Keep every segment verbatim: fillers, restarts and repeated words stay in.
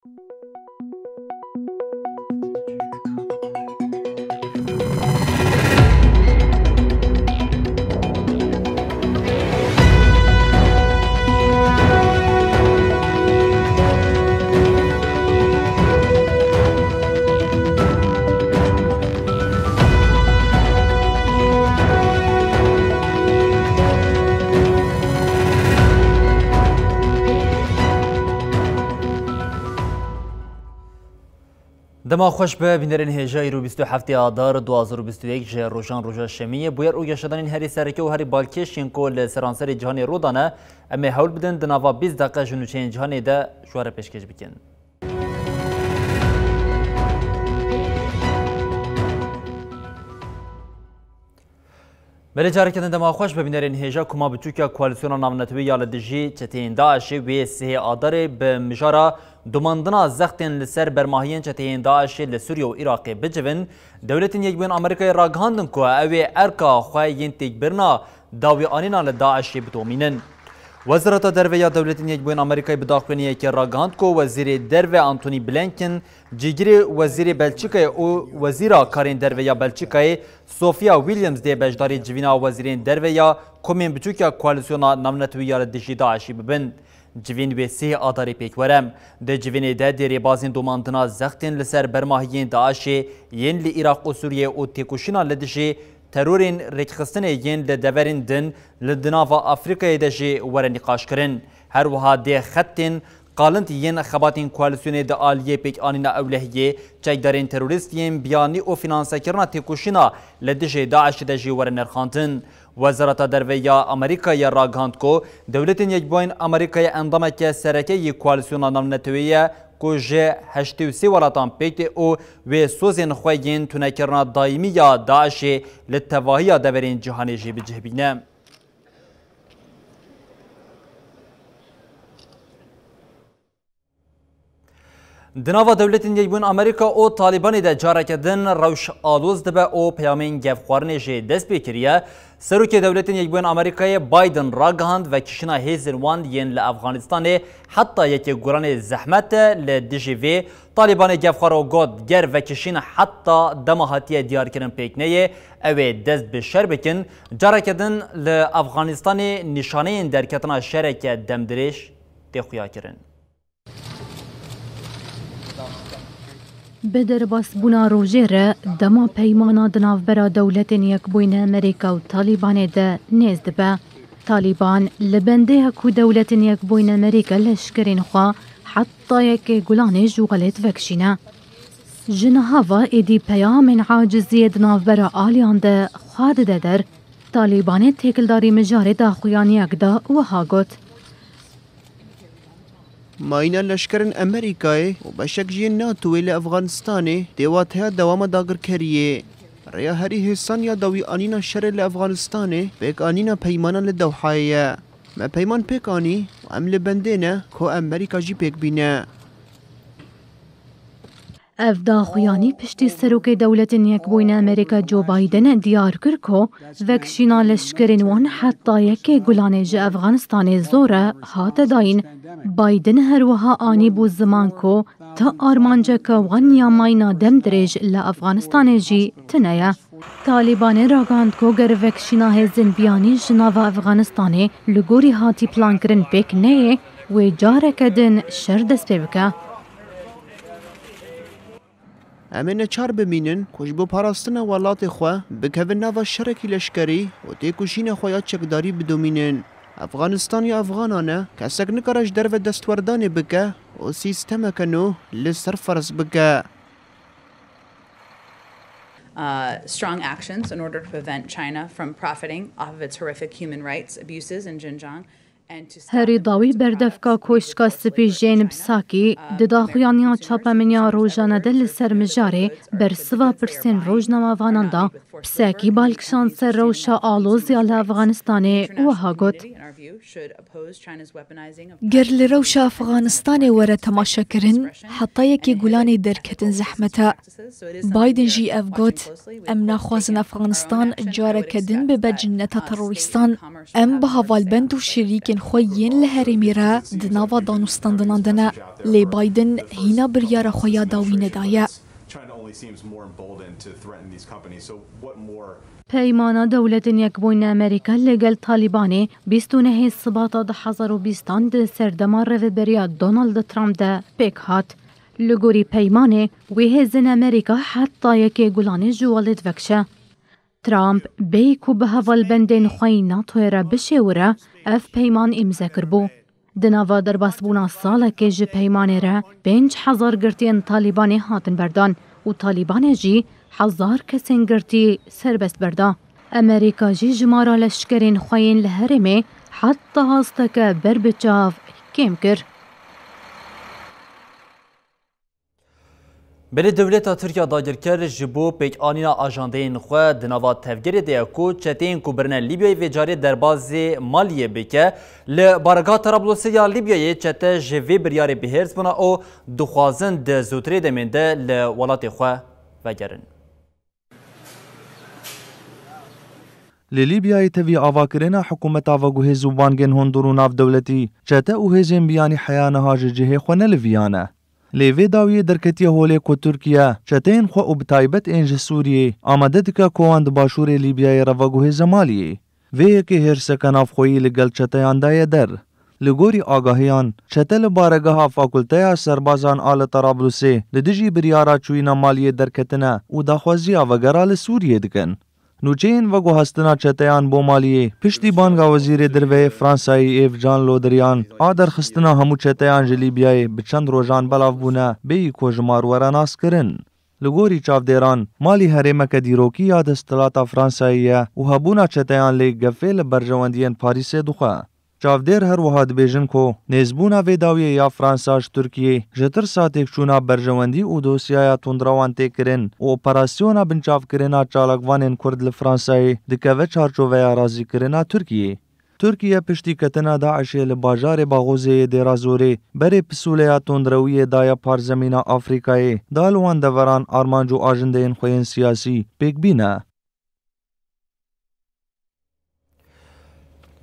Dema xweş be, bînerên hêja, îro bîst û heftê Adar du hazar û bîst û yek ji rojan roja şemiyê. Bûyer û geşedanên herî sereke û herî balkêş yên ku li seranserê cîhanê rû dane, em ê hewl bidin di nava bîst deqe ji nûçeyên cîhanê de ji we re pêşkêş bikin. Belê, careke din dema xweş be, bînerên hêja. Koma biçûk ya Koalîsyona Navnetewî ya li dijî çeteyên DAIŞê wê sihê Adarê bi mijara domandina zextên li ser bermahiyên çeteyên DAIŞê li Sûriye û Iraqê bicivin. Dewletên Yekbûyên Amerîkayê ragihandin ku ew ê erka xwe yên têkbirina dawîanîna li DAIŞê bidomînin. Wezareta Derve ya Dewletên Yekbûyên Amerîkayê bi daxuyaniyekê ragihand ku Wezîrê Derve Antony Blinken, cîgirê Wezîrê Belçîkayê û Wezîra Karên Derve ya Belçîkayê, Sophia Williams, dê beşdarî civîna Wezîrên Derve ya komên biçûk ya Koalîsyona Navnetewî ya li dijî DAIŞê bibin. Civîn wê sih Adarê pêk were. Di civînê de dê rêbazên domandina zextên li ser bermahiyên DAIŞê yên li Iraq û Sûriyeyê û têkoşîna li dijî terorên rêkxistinê yên li deverên din li di nava Afrîkayê de jî were nîqaşkirin. Her wiha dê xetên qalind yên xebatên koalîsyonê di aliyê pêkanîna ewlehiyê, çekdarên terorîst yên biyanî û fînansekirina têkoşîna li dijî DAIŞê de jî were nirxandin. Wezareta Derve ya Amerîkayê ragihand ku Dewletên Yekbûyên Amerîkayê endameke sereke yê Koalîsyona Navneteweyê ye ku ji heştê û sê welatan pêk tê û wê sozên xwe yên tunekirina dayîmî ya DAIŞê li tevahiya deverên cîhanê jî bi cih bîne. Di nava Dewletên Yekbûyên Amerîka û Talîbanê de careke din rewş aloz dibe û peyamên gefxwarinê jî dest pê kiriye. Serokê Dewletên Yekbûyên Amerîkayê Biden ragihand vekişîna hêzên wan yên li Efxanistanê heta yekê Gulanê zehmet e. Li dijî vê Talîbanê gefxwar û got, ger vekişîn heta dema hatiye diyarkirin pêk neyê, ew ê dest bi şer bikin. Careke din li Efxanistanê nîşaneyên derketina şereke demdirêj tê xuyakirin. Bi derbasbûna rojê re dema peymana di navbera Dewletên Yekbûyî Amerîka û Talîbanê de nêz dibe. Talîban li bendê ye ku Dewletên Yekbûyî Amerîka leşkerên xwe heta yekê Gulanê ji welêt vekişîne. Ji niha ve êdî peyamên aciziyê di navbera aliyan de xwe dide der. Talîbanê têkildarî mijarê daxuyaniyek da wiha got. Mayîna leşkerên Amerîkayê û beşek jî yên NATOyê li Efxanistanê dê wateya dewama dagirkeriyê. Rêya herî hêsan ya dawî anîna şerê li Efxanistanê pêkanîna peymana li Dewhayê ye. Me peyman pêk anî û em li bendê ne ku Amerîka jî pêk bîne. Ev daxuyanî piştî Serokê Dewletên Yekbûyî Amerîka Joe Biden diyar kir ku vekişîna leşkerên wan heta yekê Gulanê ji Efxanistanê zor e hate dayîn. Biden her wiha anîbû ziman ku ti armanceke wan ya mayîna dem dirêj li Efxanistanê jî tune ye. Talîbanê ragihand ku ger vekişîna hêzên biyanî ji nava Efxanistanê li gorî hatî plankirin pêk neyê, wê careke din şer dest pê bike. Em ê neçar bimînin ku ji bo parastina welatê xwe bikevin nava şerekî leşkerî û têkoşîna xwe ya çekdarî bidomînin. Efxanistan ya Efxanan e, kesek nikare ji derve destwerdanê bike û sîstemeke nû li ser ferz bike. Uh, strong actions in order to prevent China from profiting off of its horrific human rights abuses in Xinjiang. Herî dawî berdevka Koşka Spî Jane Psaki di daxuyaniya çapemeniya rojane de li ser mijarê bersiva pirsên rojnamevanan da. Pisekî bal kişand ser rewşa alozî ya li Efxanistanê û wiha got: Ger li rewşa Efxanistanê were temaşekirin, heta yekê Gulanê derketin zehmet e. Biden jî ev got: Em naxwazin Efxanistan careke din bibe cinneta terorîstan. Em bi hevalbend û şirîkên xwe yên li herêmê re di nava danûstandinan de ne. Lê Biden hîna biryara xwe ya dawî nedaye. Peymana Dewletên Yekbûyî Amerîka li gel Talîbanê bîst û nehê Sibata du hezar û bîstan di serdema rêveberiya Donald Trump de pêk hat. Li gorî peymanê, wê hêzên Amerîka heta yekê Gulanê ji welêt vekişe. Trump bêyî ku bi hevalbendên xwe yî NATOyê re bişêwire, ev peyman îmze kiribû. Di nava derbasbûna salekê ji peymanê re pênc hezar girtiyên Talîbanê hatin berdan û Talîbanê jî hezar kesên girtî serbest berda. Amerîka jî jimara leşkerên xwe yên li herêmê heta hasteke ber bi çav kêm kir. Belê dewleta Tirkiya dagirker ji bo pêkanîna ajandeyên xwe di nava tevgerê de ye ku çeteyên ku birine Lîbyayê vê carê derbazê Maliyê bike. Li baregeha Tarablosê ya Lîbyayê çete ji vê biryarê bihêrs bûne û dixwazin di zûtirê demên de li welatê xwe vegerin. Li Lîbyayê tevî avakirina hikûmeta veguhêz û bangên hundir û navdewletî, çete û hêzên biyanî heya niha ji cihê xwe neliviyane. Lê vê dawiyê derketiye holê ku Tirkiye çeteyên xwe û bi taybet ên ji Sûriyê amade dike ku wan di başûrê Lîbyayê re veguhêze Maliyê. Vê yekê hêrseke navxweyî li gel çeteyan daye der. Li gorî agahiyan, çete li baregeha Fakulteya Serbazan a li Tarablusê li dijî biryara çûyîna Maliyê derketine û daxwaziya vegera li Sûriyê dikin. Nûçeyên veguhastina çeteyan bo Maliyê, piştî banga Wezîrê Derve yê Fransayê Yves Jean Le Drian a derxistina hemû çeteyan ji Lîbyayê bi çend rojan belav bûne, bêyî ku jimar were naskirin. Li gorî çavdêran, Malî herêmeke dîrokî ya desthilata Fransayê ye û hebûna çeteyan lê gefê li berjewendiyên Parîsê dixwe. Çavdêr her wiha dibêjin ku nêzbûna vê dawiyê ya Fransa ji Tirkiyê ji tirsa têkçûna berjewendî û dosyaya tundrewan tê kirin û operasyona binçavkirina çalakvanên Kurd li Fransayê dikeve çarçoveya razîkirina Tirkiyê. Tirkiye piştî ketina DAIŞê li bajarê Baxozê yê Dêra Zorê berê pisûleya tundrewiyê daye parzemîna Afrîkayê, da li wan deveran armanc û ajindeyên xwe yên siyasî pêk bîne.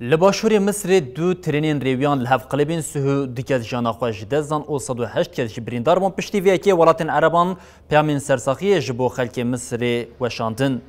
Li başûrê Misirê du trênên rêwiyan li hev qilibîn, sih û du kes jiyana xwe ji dest dan û sed û heşt kes jî birîndar bûn. Piştî vê yekê welatên Ereban peyamên sersaxiyê ji bo xelkê Misirê weşandin.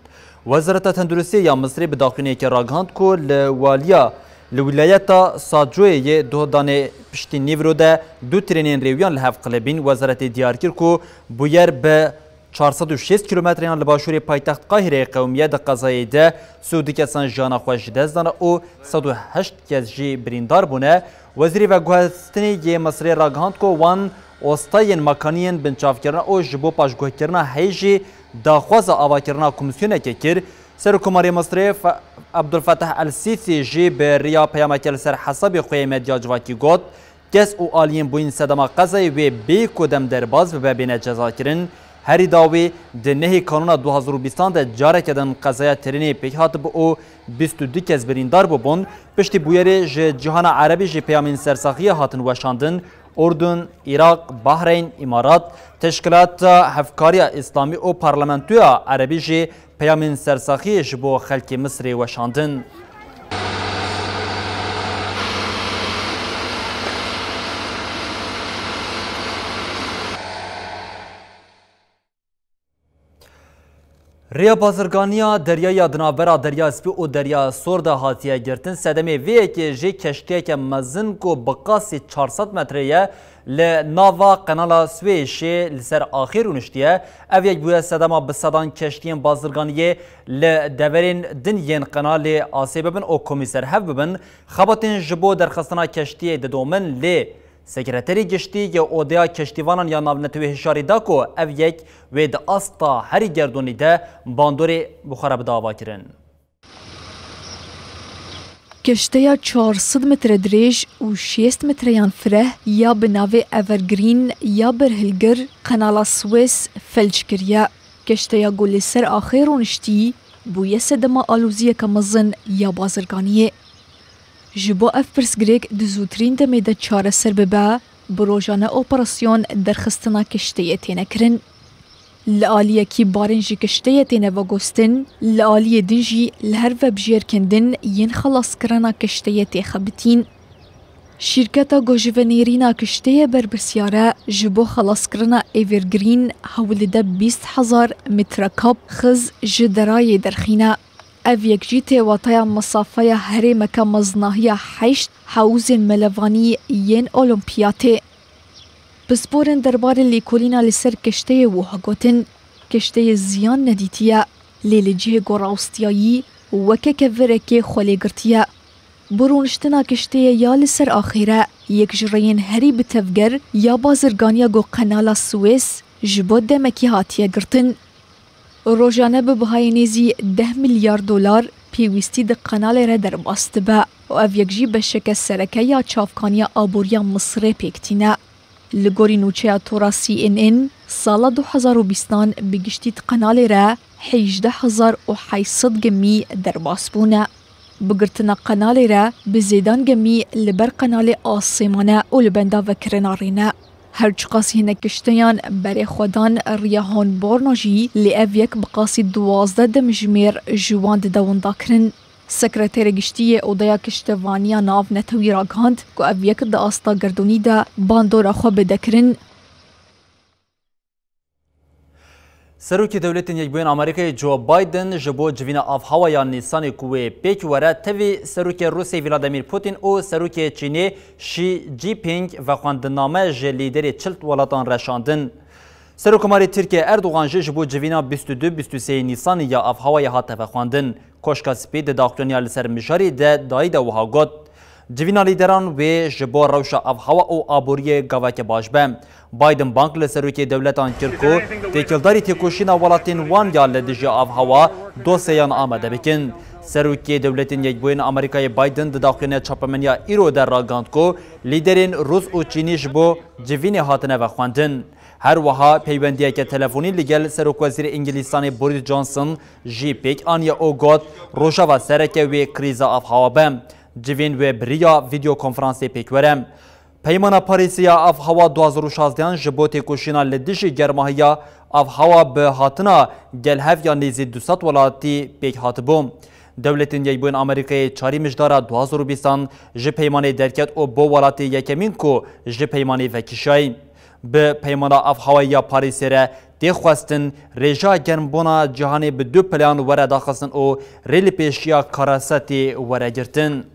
Wezareta Tenduristiyê ya Misirê bi daxuyaniyekê ragihand ku li waliya, li wilayeta Sacoyê yê Dohdanê piştî nîvro de du trênên rêwiyan li hev qilibîn. Wezaretê diyar kir ku bûyer bi çar sed û şêst kîlometreyan li başûrê paytext Qahireyê qewimiye. Di qezayê de sih û du kesan jiyana xwe ji dest dane û sed û heşt kes jî birîndar bûne. Wezîrê Veguhestinê yê Misirê ragihand ku wan ostayên mekaniyên binçavkirina û ji bo paşguhkirina heyî jî daxwaza avakirina komîsyonekê kir. Serokkomarê Misirê Fe-, Abdulfetah El Sîsî jî bi riya peyameke li ser hesabê xwe yê medya civakî got, kes û aliyên bûyîn sedema qezayê wê bêyî ku dem derbas bibe bêne cezakirin. Herî dawî di nehê Kanûna du hezar û bîstan de careke din qezaya trênê pêk hatibû û bîst û du kes birîndar bûbûn. Piştî bûyerê ji cîhana erebî jî peyamên sersaxiyê hatin weşandin. Urdun, Iraq, Bahreyn, Îmarat, Teşkilata Hevkariya Îslamî û Parlamentoya Erebî jî peyamên sersaxiyê ji bo xelkê Misirê weşandin. Rêya bazirganiya deryayî ya di navbera Derya Spî û Derya Sor de hatiye girtin. Sedemê vê yekê jî keştiyeke mezin ku bi qasî çar sed metre ye, li nava Qenala Swêşê li ser axê rûniştiye. Ev yek bûye sedema bi sedan keştiyên bazirganiyê li deverên din yên qenalê asê bibin û komî ser hev bibin. Xebatên ji bo derxistina keştiyê didomin, lê Sekreterê Giştî yê Odeya Keştîvanan ya Navnetewê hişyarî da ku ev yek wê di asta herî gerdûnî de bandorê bi xwe re bide avakirin. Keşteya çar sed metre dirêj û şêst metreyan fireh ya bi navê Evergreen ya berhilgir Qenala Suez felç kiriye. Keşteya ku li ser axê rûniştî, bûye sedema aloziyeke mezin ya bazirganiyê. Ji bo ev pirsgirêk di zûtirîn demê de çareser bibe, bi rojane operasyon derxistina kişteyê têne kirin. Li aliyekî barên ji kişteyê têne vegostin, li aliyê din jî li her vebijêrkên din yên xelaskirina kişteyê tê xebitîn. Şîrketa guhjivenêrîna kişteyê berpirsyar e, ji bo xelaskirina Evergreen hewl dide bîst hezar metrekab xiz ji derayê derxîne. Ev yek jî tê wataya mesafeya herêmeke meznahiya heşt hewzên melevanî yên Olimpiyatê. Pisporên derbarê lêkolîna li ser kişteyê wiha gotin, kişteyê ziyan nedîtiye, lê li cihê ku rawestiyayî weke kevirekê xwe lê girtiye. Bi rûniştina kişteyê ya li ser axê re, yek ji rêyên herî bi tevger ya bazirganiya ku Qenala Suez ji bo demekî hatiye girtin. Rojane bi bihayê nêzî deh milyar dolar pêwîstî di qenalê re derbas dibe û ev yek jî beşeke sereke ya çavkaniya aboriya Misirê pêk tîne. Li gorî nûçeya tora C N N, sala du hezar û bîstan bi giştî di qenalê re hejdeh hezar û heyt sed gemî derbas bûne. Bi girtina qenalê re bi zêdan gemî li ber qenalê asê mane û li benda vekirina rê ne. Her çiqas hinek kişteyan berê xwe dan riya Hamburgo jî, lê ev yek bi qasî duwazdeh demjimêr ji wan dide windakirin. Sekreterê Giştî yê Odeya Kiştevaniya Navnetewî ragihand ku ev yek di asta gerdûnî de bandora xwe bide kirin. Serokê Dewletên Yekbûyên Amerîkayê Joe Biden ji bo civîna avhewa ya Nîsanê ku wê pêk were, tevî Serokê Rûsê Vladimir Putin û Serokê Çînê Xi Jinping vexwendiname ji lîderê çil welatan re şandin. Serokkomarê Tirkiyê Erdogan jî ji bo civîna bîst û du bîst û sê Nîsanê ya avhewayê hate vexwendin. Koşka Spî di daxuyaniya li ser mijarê de dayî de wiha got, Civîna lîderan wê ji bo rewşa avhewa û aboriyê gaveke baş be. Biden bang li serokê dewletan kir ku têkildarî têkoşîna welatên wan ya li dijî avhewa dosyeyan amade bikin. Serokê Dewletên Yekbûyên Amerîkayê Biden di daxuyaniya çapemeniya îro de ragihand ku lîderên Rûs û Çînî ji bo civînê hatine vexwendin. Her wiha peywendiyeke telefonî li gel Serokwezîrê Îngilîstanê Boris Johnson jî pêk aniye û got, Rojava sereke wê krîza avhewa be. Civîn wê bi riya vîdyokonferansê pêk were. Peymana Parîsê ya avhewa du hazar û şazdehan ji bo têkoşîna li dijî germahiya avhewa bi hatina gel hev ya nêzî du sed welatî pêk hatibû. Dewletên Yekbûyên Amerîkayê çarî Mijdara du hazar û bîstan ji peymanê derket û bû welatê yekemîn ku ji peymanê vekişayî. Bi peymana avhewayê ya Parîsê re tê xwestin rêjeya germbûna cîhanê bi du pileyan were daxistin û rê li pêşiya karesetê were girtin.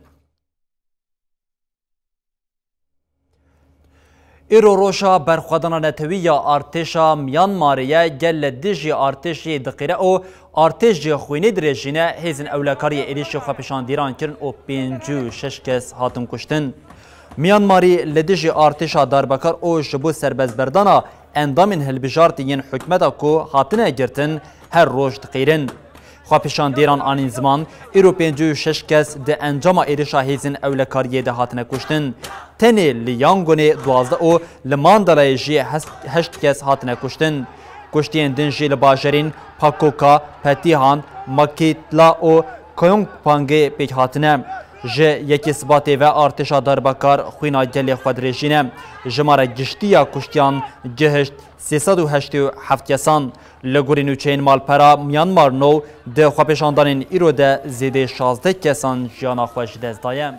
Îro roja berxwedana netewî ya artêşa Myanmarê ye, gel li dijî artêşê diqîre û artêş jî xwînê dirêjîne, hêzên ewlekariyê êrîşî xwepêşandîran kirin û pêncî û şeş kes hatin kuştin. Myanmarî li dijî artêşa darbekar û ji bo serbestberdana endamên hilbijartî yên hikûmeta ku hatine girtin, her roj diqîrin. Xwepêşandîran anîn ziman, îro pêncî û şeş kes di encama êrişa hêzên ewlekariyê de hatine kuştin. Tenê li Yangonê duwazdeh û li Mandalayê jî hest-, heşt kes hatine kuştin. Kuştiyên din jî li bajarên Pakoka, Petîhan, Makitla û Kayongpangê pêk hatine. Ji yekê Sibatê ve artêşa darbekar xwîna gelê xwe dirêjîne. Jimara giştî ya kuştiyan gihişt sê sed û heştê û heft kesan. Li gorî nûçeyên malpera Myanmar Now, di xwepêşandanên îro de zêdeyê şazdeh kesan jiyana xwe ji dest daye.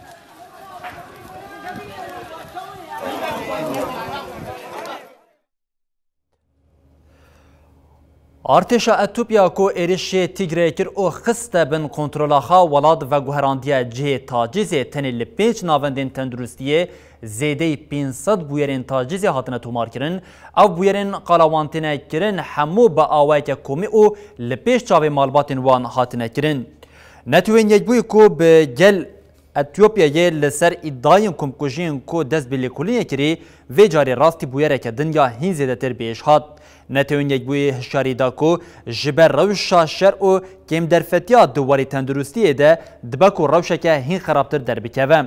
Artêşa Etiyopya ku êrişê Tigreyê kir û xiste bin kontrola xwe, welat veguherandiye cihê tacîzê. Tenê li pênc navendên tenduristiyê zêdeyî pênc sed bûyerên tacîzê hatine tomarkirin. Ev bûyerên qala wan têne kirin, hemû bi awayeke komî û li pêş çavê malbatên wan hatine kirin. Netewên Yekbûyî ku bi gel Etiyopyayê li ser îdiayên komkujiyên ku dest bi lêkolînê kirî, vê carê rastî bûyereke din ya hîn zêdetir bi êş hat. Netewên Yekbûyî hişyarî da ku ji ber rewşa şer û kêmderfetiya di warê tenduristiyê de dibe ku rewşeke hîn xerabtir derbikeve.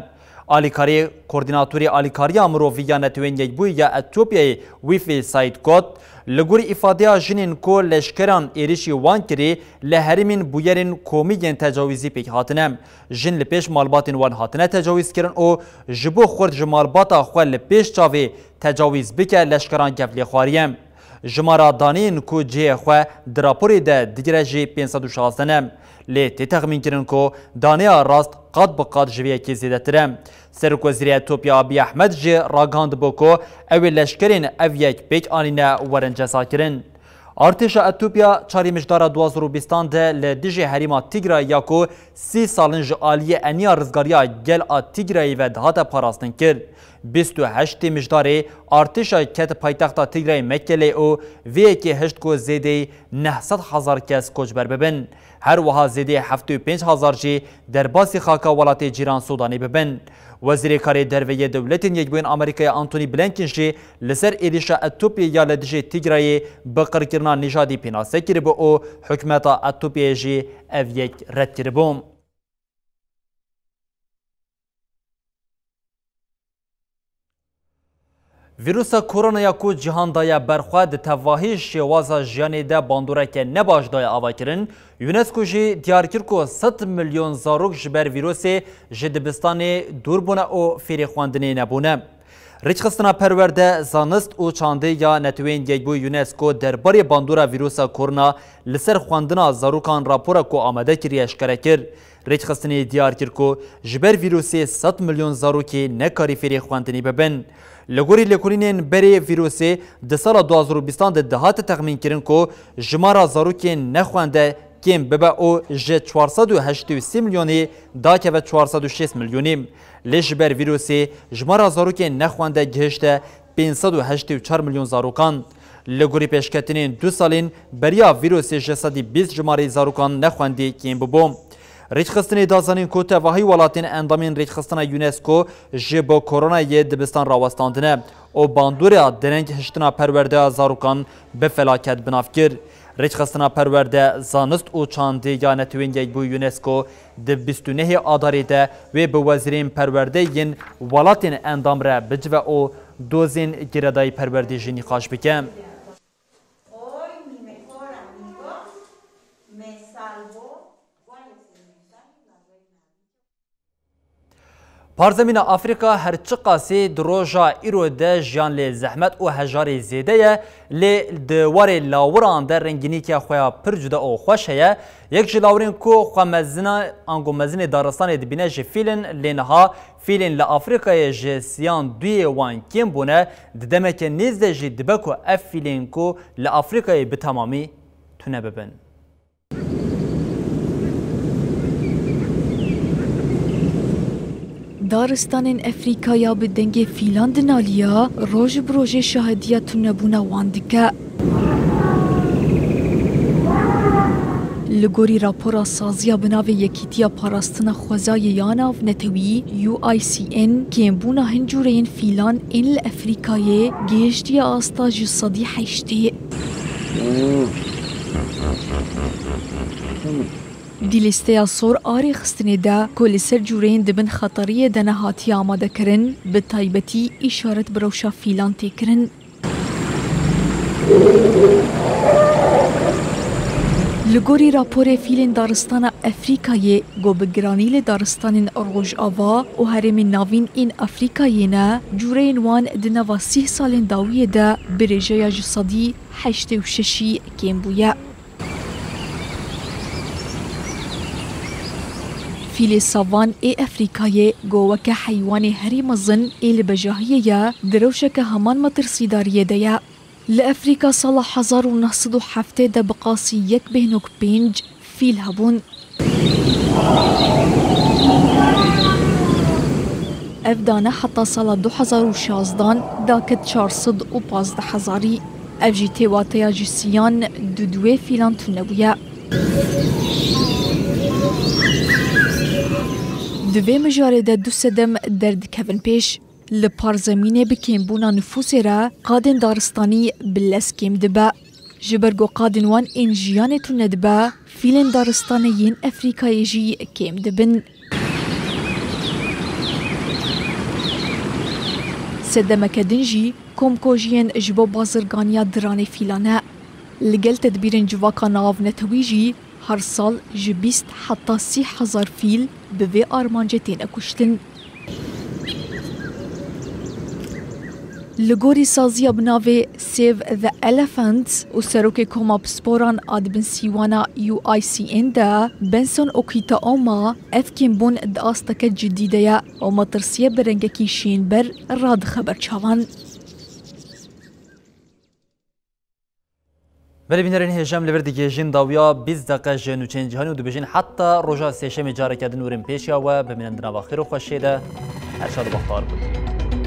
Alîkarê Koordînatorê Alîkariya Mirovî ya Netewên Yekbûyî ya Etopyayê Wîfê Saîd got, li gorî îfadeya jinên ku leşkeran êrişî wan kirî, li herêmên bûyerên komî yên tecawîzî pêk hatine. Jin li pêş malbatên wan hatine tecawîz kirin û ji bo xurt ji malbata xwe li pêş çavê tecawîz bike, leşkeran kef lê xwariye. Jimara daneyên ku cihê xwe di raporê de digire jî pênc sed û şazdeh ne. Lê tê texmînkirin ku daneya rast qat bi qat ji vê yekê zêdetir e. Serokwezîrê Etopya Abiy Ahmed jî ragihandibû ku ew ê leşkerên ev yek pêk anîne werin cezakirin. Artêşa Etopya çarê Mijdara du hazar û bîstan de li dijî herêma Tigrayê ya ku sî sal in ji aliyê Eniya Rizgariya Gel a Tigrayê ve dihate parastin kir. Bîst û heştê Mijdarê artêşa ket paytexta Tigrayê Mekelê û vê yekê hişt ku zêdeyî neh sed hezar kes koçber bibin. Her wiha zêdeyî heftê û pênc hezar jî derbasî xaka welatê cîran Sûdanê bibin. Wezîrê Karê Derve yê Dewletên Yekbûyên Amerîkayê Antony Blinken jî li ser êrîşa Etopyayê ya li dijî Tigrayê bi qirkirina nîjadî pênase kiribû û hikûmeta Etopyayê jî ev yek red kiribû. Vîrusa koronaya ku cîhan daye ber xwe, di tevahî şêwaza jiyanê de bandoreke ne baş daye avakirin. UNESCO jî diyar kir ku sed milyon zarok ji ber vîrusê ji dibistanê dûr bûne û fêrê xwendinê nebûne. Rêkxistina Perwerde, Zanist û Çandê ya Neteweyên Yekbûyî UNESCO derbarê bandora vîrusa korona li ser xwendina zarokan rapora ku amade kiriye eşkere kir. Rêkxistinê diyar kir ku ji ber vîrusê sed milyon zarokê nekarî fêrê xwendinê bibin. Li gorî lêkolînên berê vîrusê di sala du hazar û bîstan de dihate texmînkirin ku jimara zarokên nexwende kêm bibe û ji çar sed û heştê û sê milyonî dakeve çar sed û şêst milyonî. Lê ji ber vîrusê jimara zarokên nexwende gihişte pênc sed û heştê û çar milyon zarokan. Li gorî pêşketinên du salên beriya vîrusê ji sedî bîst jimarê zarokan nexwendî kêm bûbû. Rêkxistinê da zanîn ku tevahî welatên endamên rêkxistina UNESCO ji bo koronayê dibistan rawestandine û bandora dereng hiştina perwerdeya zarokan bi felaket bi nav kir. Rêkxistina Perwerde, Zanist û Çandê ya Netewên Yekbûyî UNESCO di bîst û nehê Adarê de wê bi wezîrên perwerde yên welatên endam re bicive û dozên girêdayî perwerdê jî nîqaş bike. Hoy mi mejor amigo me salvo. Parzemîna Afrîka her çiqasî di roja îro de jiyan lê zehmet û hejarê zêde ye, lê di warê lawiran de rengînîke xwe ya pir cuda û xweş heye. Yek ji lawirên ku xwe mezina, ango mezinê daristanê dibîne jî fîl in, lê niha fîlên li Afrîkayê ji siyan duyê wan kêm bûne, di demeke nêz de jî dibe ku ev fîlên ku li Afrîkayê bi temamî tune bibin. Daristanên Efrîkaya bi dengê fîlan dinaliya, roj bi rojê şahediya tunebûna wan dike. Li gorî rapora saziya bi navê Yekîtiya Parastina Xwezayê ya Navnetewî, U I C N, kêmbûna hin cûreyên fîlan ên li Efrîkayê gihiştiye asta ji sedî heştê. Di lîsteya sor a rêxistinê de ku li ser cûreyên di bin xeteriyê de ne hatiye amadekirin, bi taybetî îşaret bi rewşa fîlan tê kirin. Li gorî raporê fîlên daristana Efrîkayê ku bi giranî li daristanên Rojava û herêmên navîn ên Efrîkayê ne, cûreyên wan di nava sîh salên dawiyê de bi rêjeya ji sedî heştê û şeşî kêm bûye. Fîlê savan ê Efrîkayê, ku weke heywanê herî mezin ê li bejahiyê ye, di rewşeke heman metirsîdariyê de ye. Li Efrîka sala hezar û neh sed û heftê de bi qasî yek bêhnok pênc fîl hebûn. Ev dane heta sala du hezar û şazdan daket çar sed û pazdeh hezarî. Ev jî tê wateya ji siyan du duê fîlan tune bûye. Di vê mijarê de du sedem derdikevin pêş. Li par zemînê bi kêmbûna nifûsê re qadên daristanî bi lez kêm dibe. Ji ber ku qadên wan ên jiyanê tune dibe, fîlên daristanê yên Efrîkayê jî kêm dibin. Sedemeke din jî komkojiyên ji bo bazirganiya diranê fîlan e. Li gel tedbîrên civaka navnetewî jî her sal ji bîst heta sî hezar fîl bi vê armancê têne kuştin. Li gorî saziya bi navê Save the Elephants û serokê Koma Pisporan a di bin sîwana U I C N de Benson Okitaoma, ev kêmbûn di asteke cidî de ye û metirsiyê bi rengekî şînber radixe ber çavan. Belê bînerên hêja, em li vir digihêjin dawiya bîst deqe ji nûçeyên cîhanî û dibêjin heta roja sêşemê careke din werin pêşiya we, bimînin di nava xêr û xweşiyê de. Her şad û bextewar bibin.